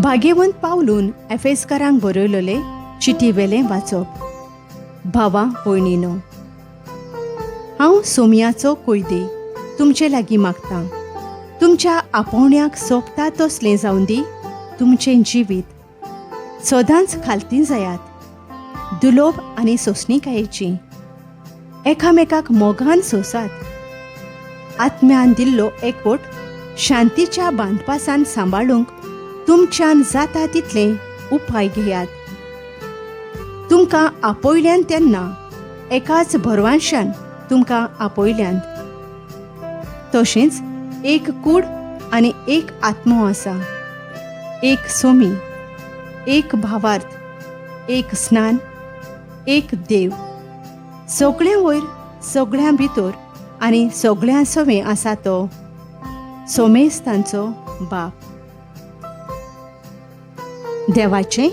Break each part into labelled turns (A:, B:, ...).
A: भाग्यवंत पावलून एफेसकारांक बरयलेले चिटी वेलें वाचप. भावा भयणीनो, हांव सोमयाचो कोयदे तुमचे लागीं मागतां, तुमच्या आपोवण्याक सोबता तसलें जावन दी तुमचें जिवीत सदांच खालती जायात, दुलोब आनी सोंसणीकायेची, एकामेकाक मोगान सोंसात. आत्म्यान दिल्लो एकवट शांतीच्या बांदपासान सांबाळूंक तुमच्यान जाता तितले उपाय घेयात. तुमकां आपयल्यान तेन्ना एकाच भरवांशान तुमकां आपयल्यान, तशेंच एक कूड आनी एक आत्मो आसा, एक सोमी, एक भावार्थ, एक स्नान, एक देव, सगळ्यां वयर, सगळ्यां भितर आनी सगळ्यां सवें आसा तो सोमेस्तांचो बाप. देवाचें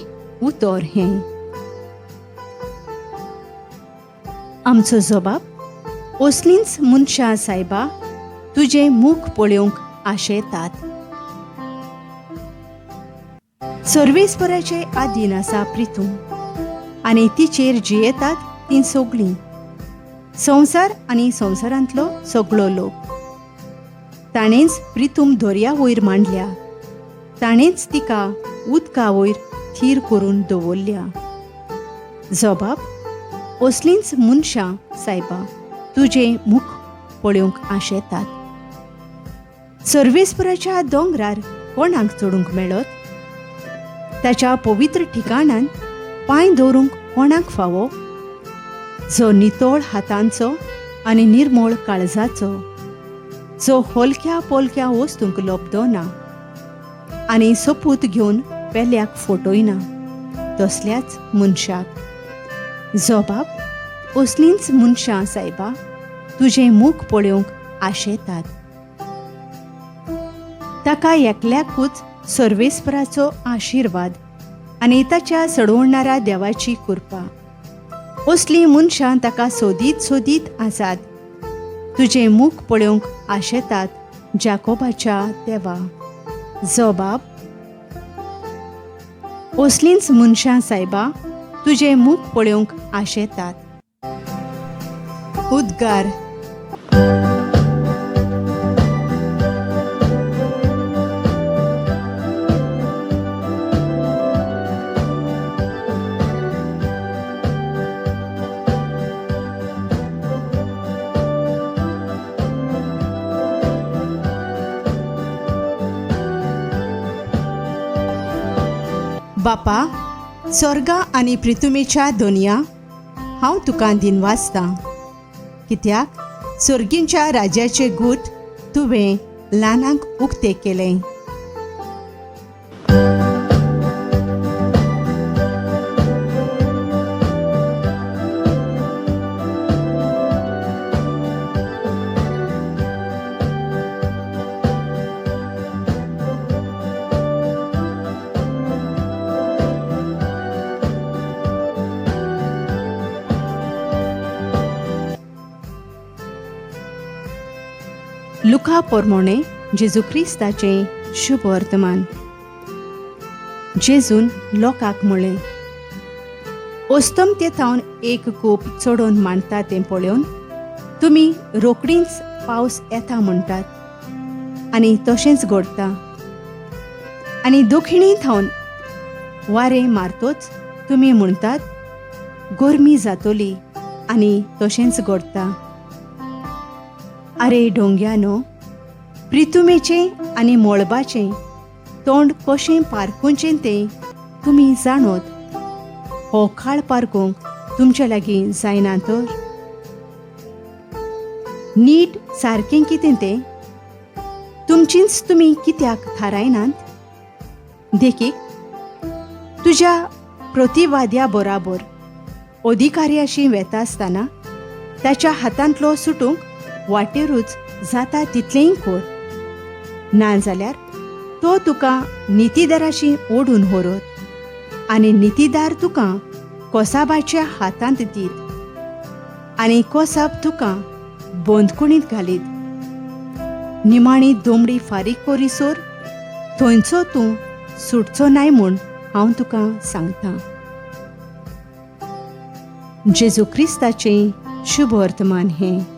A: उतर हें. आमचो जबाब, असलींच मनशां सायबा तुजें मुख पळोवंक आशेतात. सर्वेस्पराचे आदीन आसा प्रितूम आनी तिचेर जियेतात तीं सगळीं, संवसार आनी संवसारांतलो सगळो लोक. ताणेंच प्रितूम दर्या वयर मांडल्या, ताणेंच तिका उदका वयर थीर करून दवरल्या. जबाब, असलींच मनशां सायबा तुजें मुख पळोवंक आशेतात. सर्वेस्पराच्या दोंगरार कोणाक चडूंक मेळत? ताच्या पवित्र ठिकाणान पांय दवरूंक कोणाक फावो? जो नितळ हातांचो आनी निर्मळ काळजाचो, जो होलक्या पोलक्या वस्तूंक लब्दो ना आनी सोपूत घेवन पेल्याक फटयना, तसल्याच मनशाक. जबाब, असलींच मनशां सायबा तुजें मुख पळोवंक आशेतात. ताका एकल्याकूच सर्वेस्पराचो आशिर्वाद आनी ताच्या सडवणारा देवाची कृपा. असलीं मनशां ताका सोदीत सोदीत आसात, तुजें मुख पळोवंक आशेतात जाकोबाच्या देवा. जबाब, असलींच मनशां सायबा तुजें मुख पळोवंक आशेतात. उद्गार. बापा, स्वर्गा आनी प्रितुमेच्या दोनया, हांव तुका दिनवासतां, कित्याक सर्गींच्या राज्याचे गूट तुवें ल्हानांक उक्तें केलें. लुका पोरमोणे जेजू क्रिस्ताचें शुभ वर्तमान. जेजून लोकांक म्हळें, अस्तमते थावन एक कूप चडोवन मांडटा तें पळोवन तुमी रोखडींच पावस येता म्हणटात आनी तशेंच घडटा. आनी दक्षिणी थावन वारें मारतोच तुमी म्हणटात गरमी जातली आनी तशेंच घडटा. आरे ढोंग्यानो, प्रितुमेचें आनी मळबाचें तोंड कशें पारखुचें तें तुमी जाणत, हो काळ पारखूंक तुमचे लागीं जायना तर? नीट सारकें कितें तें तुमचींच तुमी कित्याक थारायनात? देखीक, तुज्या प्रतिवाद्या बराबर अधिकाऱ्याशी वेता आसतना ताच्या हातांतलो सुटूंक वाटेरूच जाता तितलेंय कर, नाजाल्यार तो तुका नितीदाराशी ओडून व्हरत आनी नितीदार तुका कोसाबाच्या हातांत दीत आनी कोसाब तुका बंदखणींत घालीत. निमाणी दोमडी फारीक करीसर थंयचो तूं सुटचो नाय म्हूण हांव तुका सांगतां. जेजू क्रिस्ताचें शुभ वर्तमान हें.